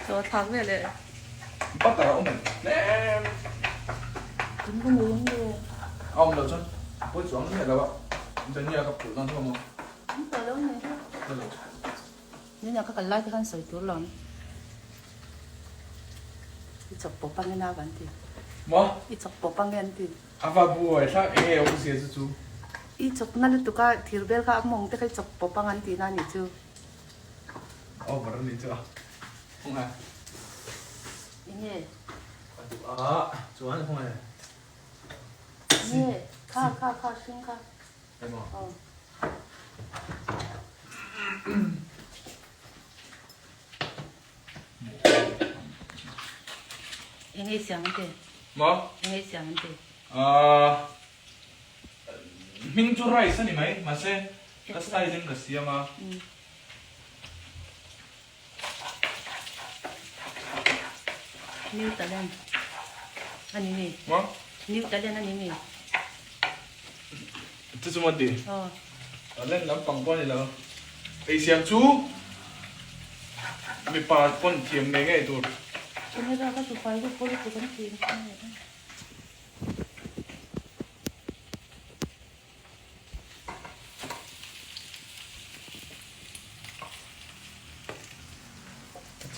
Chaw thlak vel e. Butter a awm em? Tlem. Tun ka nei ang le. A awm loh chuan pawi chuang miah lo a. Dania ka phulh dawn thung a maw? An tawh lo nei. Hello. Nuna ka kal lai te khan sawi tur lo ang. I chawk pawp ange nau an ti. Maw? I chawk pawp ange an ti. A va buai thlak eng nge awmzia chu chu? I chawk na lutuk a thir bel kha a mawng te kha i chawk pawp ang an tih na nih chu. Over a nih chu a. Khawnge? Eng nge? A duh a, chuan khawnge? Eng nge? Kha kha kha hring kha. Emaw? Aw. Eng nge siam an ti? Maw? Eng nge siam an ti? Ahh hming chu rice a ni mai mahse ka style in ka siam a. New talent a ni mi? Maw? New talent a ni mi? Chu chu maw ti? Aw. Talent lampang pawh a ni lo. Eisiam chu mipa pawn thiam ngei ngei tur. Camera ka chu fai lutuk lutuk an ti.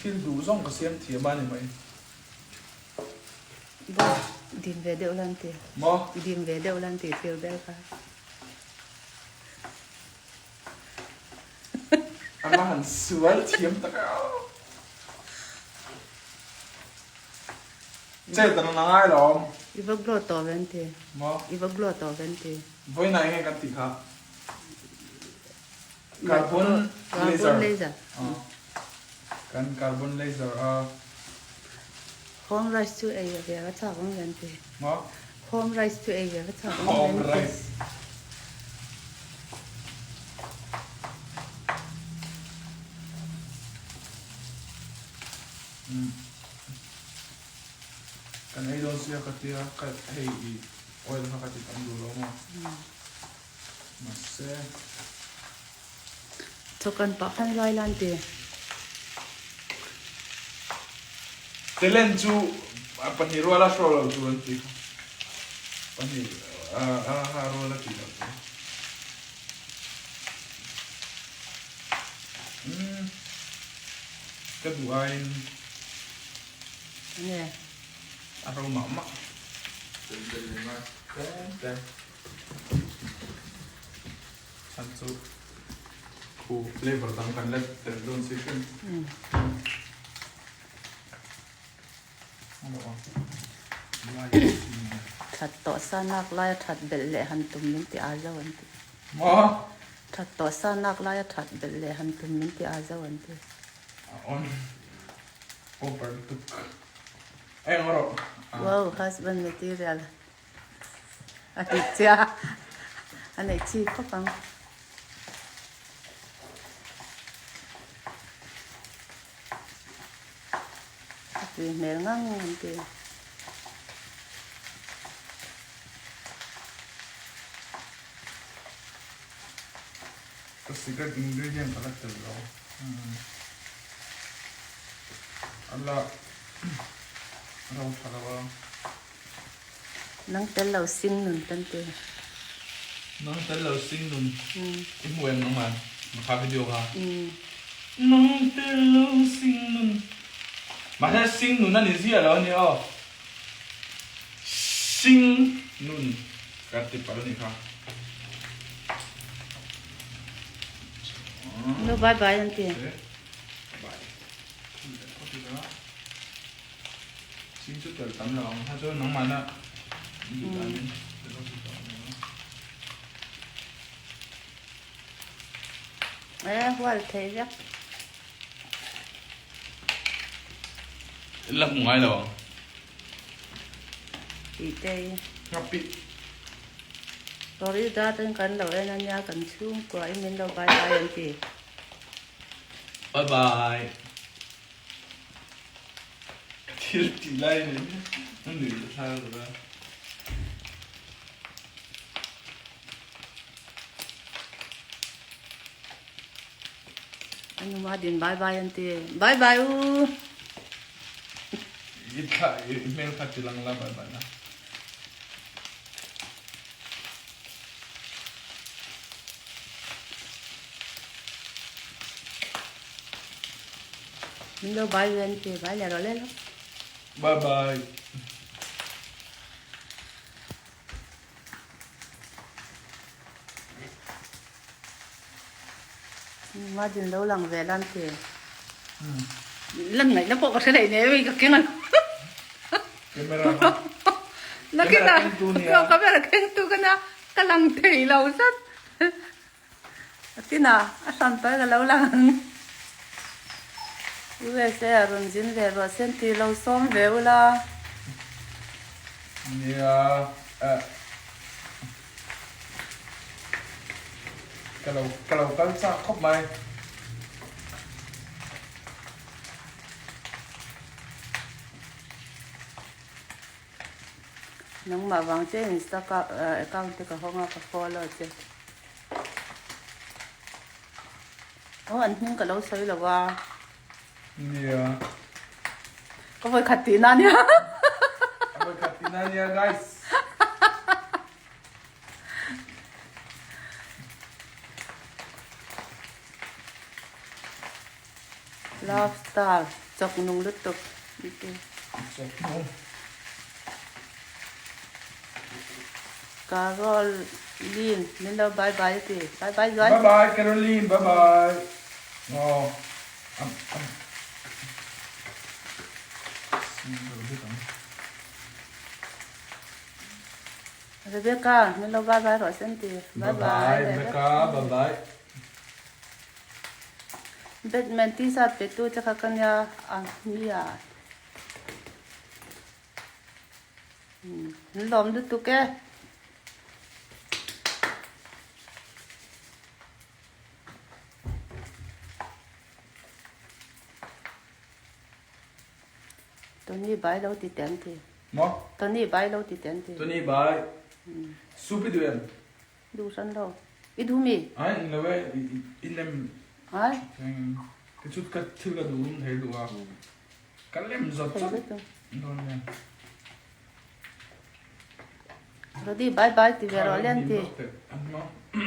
Thil duh zawng ka siam thiam a ni mai. Bawk dim ve deuh lan ti. Maw? Dim ve deuh lan ti thil bel kha. A va han sual thiam tak a. Chet an la ngai lo. I va glow tawh ve an ti. Maw? I va glow tawh ve an ti. Vawiinah enge kan tih kha? Carbon laser. Carbon laser. Kan carbon laser a. Home rice chu ei ve va chak awm ve an ti. Maw? Home rice chu ei ve va chak awm ve an ti. Home rice. Kan ei dawn sia ka tia ka hei i oil kha ka ti tam duh lo maw mahse. Chawkan pah khan zai lan ti. Talent chu pahnih ruala hraw lo tur an ti kha pahnih a ruala tih loh tur. Ka duh aiin Enge? A ro mah mah. Tlem tlem leh ngai tlem tlem. Chhan chu khu flavor dang kan la tel dawn si hrim. That tawh sa nak laia that belh leh han tum min ti a zo an ti. Maw? That tawh sa nak laia that belh leh han tum min ti a zo an ti. A on over tuk. Eng rawh. Wow, husband material. A ti chia. A nei chi khawp ang. A tui hmel ngang an ti. Ka secret ingredient ka la tel lo. A la ro tha lo a. Nang tel lo sing nun kan ti. Nang tel lo sing nun. I hmu em nangman? Kha video kha. Nang tel lo sing nun. Mahse sing nun a ni zia lo a ni aw. Sing nun ka ti palh a ni kha. Nu bye bye an ti. Bye. Sing chu tel tam lo ang kha chuan nangmahna duh danin tel ho chu tawh ang. E hual thei vek. La hmu ngai lo ang. Tih te hi. Ngapi. Florida ten kan lo en ania kan chhungkua in min lo bye bye an ti. Bye bye. Ka thil tih lai ni a nuih la thar lo a. Anuma din bye bye an ti. Bye bye u. I thla i hmel kha ti lang la bye bye na. Min lo bai ven ti bai leh rawh le lo. Bye bye. Margin lo lang ve lan ti. Lan ngaihna pawh ka hre leh nei ka keng alo. Camera kha. Nakin a camera keng tu ka nia ka lang thei lo zat. Tina a hran tal ka lo lang ang. USA a rawn zin ve ruah sen ti lo sawm ve ula. Nia eh. Ka lo ka lo kal chak khawp mai. Nangmah vang che insta account te ka hawng a ka follow che. Aw an hming ka lo sawi lo a. Nia. Ka vawi khat tihna ania. Ka vawi khat tihna ania guys. Love star chawk nung lutuk. Chawk nung. Caroline min lo bye bye a ti. Bye bye zuai. Bye bye Caroline bye bye. Aw am am. Rebecca min lo bye bye rawh sen ti. Bye bye Rebecca bye bye. Batman t-shirt pe tu che kha ka nia a nia. An lawm lutuk e. Tony bai lo ti teh an ti. Maw? Tony bai lo ti teh an ti. Tony bai. Soup i duh em? Duh hran lo. I duh mi? Ai eng lo e, i lem. Ai. Ka chu ka thil ka duh rum thei duh a. Ka lem zawt zawt dawn nia. Rodi bye bye ti ve rawh len ti.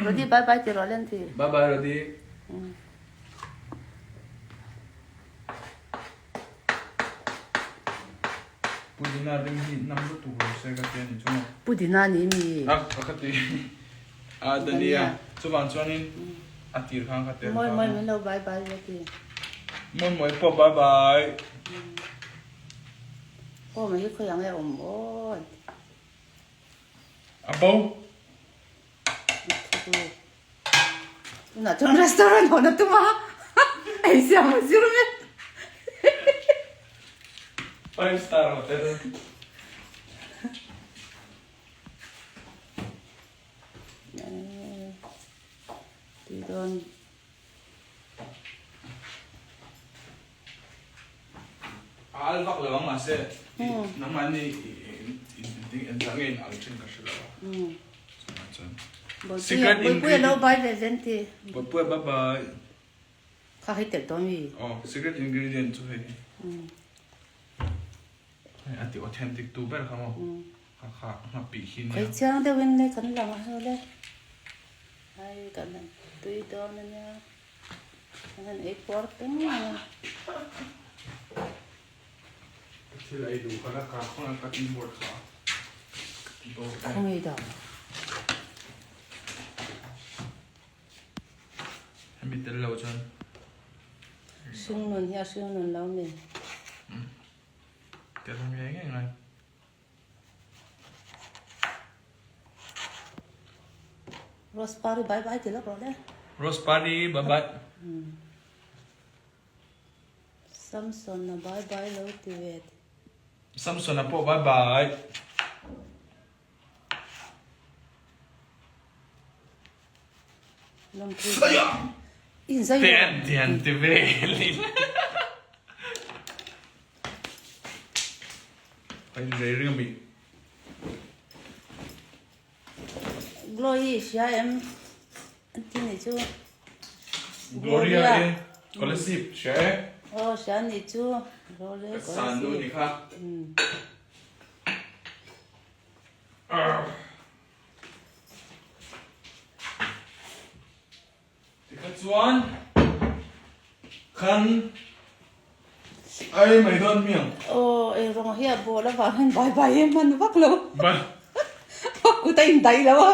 Rodi bye bye ti rawh len ti. Bye bye Rodi. Pudina rim hi nam lutuk lo se ka ti a ni chu maw. Pudina ni mi. A ka ti. A dania. Chuvang chuanin a tir khan ka tel ta. Mawi mawi min lo bye bye ve ti. Mawi mawi pawh bye bye. Aw mai hi khawi ang e awm aw. A bo. Tunah chuan restaurant hawn a tum a, ei siam a zir mek. Five star hotel. Tui dawn. A al vak lo ang mahse nangmahni engzah nge in al thin ka hre lo a. Chuvang chuan secret Bawihpuia lo bai ve zen ti. Bawihpuia bye bye. Kha hei telh tawh mi. Aw secret ingredient chu hei. Hei a ti authentic tu ber kha maw. Kha kha nghapih hi nia. Khawi chiang deuhin le kan lang a hau le. Hei kan han tui dawn a nia. Kan han ei puar peng mai a. Thil ei duh kha la ka khawnga ka keyboard kha. Khawngaih dah. Hemi tel lo chuan. Hringnun hi a hringnun lo mi. Tel ngei ngei ngai. Rose Party bye bye ti lawk rawh le. Rose Party bye bye. Samson a bye bye lo ti ve. Samson a pawh bye bye. Tian tian ti ve lin. Ai rei ring ami. Glory hria em an ti nih chu. Gloria e scholarship hria e. Aw hria nih chu Role Ka san nu ni kha. Tikha chuan khan ai mai dawn miang. Aw ei rawng hi a bawl avang hian bai bai em hman vak lo. Kut a indaih lo a.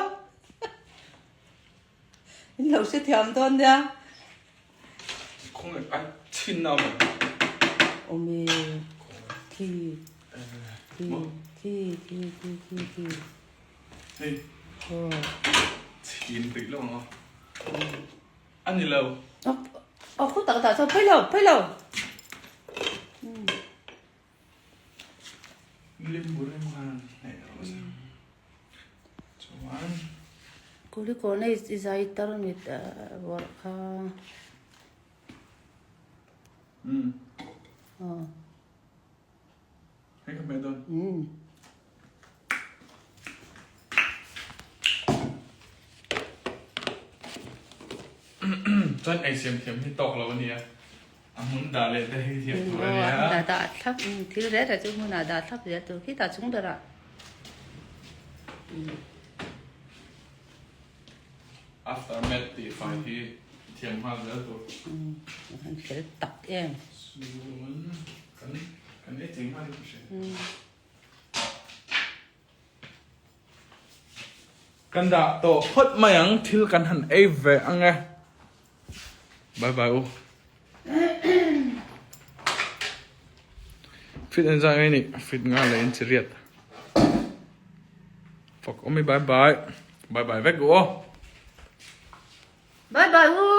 In lo hrethiam dawn nia. Khawnge a chhin na awm. Awm e. Khi. Khi khi khi khi khi khi. Hei. Aw. Chhin rih lo ang aw. A ni lo. Aw khu tak tak chuan phei lo phei lo. Limbu reng khan hnaih rawh se. Chuan. Kulikawna i zai tar mit vawrh kha. Um. Aw. Hei ka hmeh dawn. Um. Chuan ei siam thiam hi tawk lo a nia. A hmun dah leh te hi thiam tur a nia. Aw, a hmun dah thlap, thil reh reh chu hmunah dah thlap zel tur khitah chung berah. After mat tih fai hi thiam nghal zel tur. An fel tak em. Chuan kan kan ei cheng nghal hi ka hria. Kan dah tawh phawt mai ang thil kan han ei ve ang e. Bye bye u. Fit en zai ngai ni fit nga leh in chi riat. Fak awm i bye bye. Bye bye vek u aw. Bye bye u.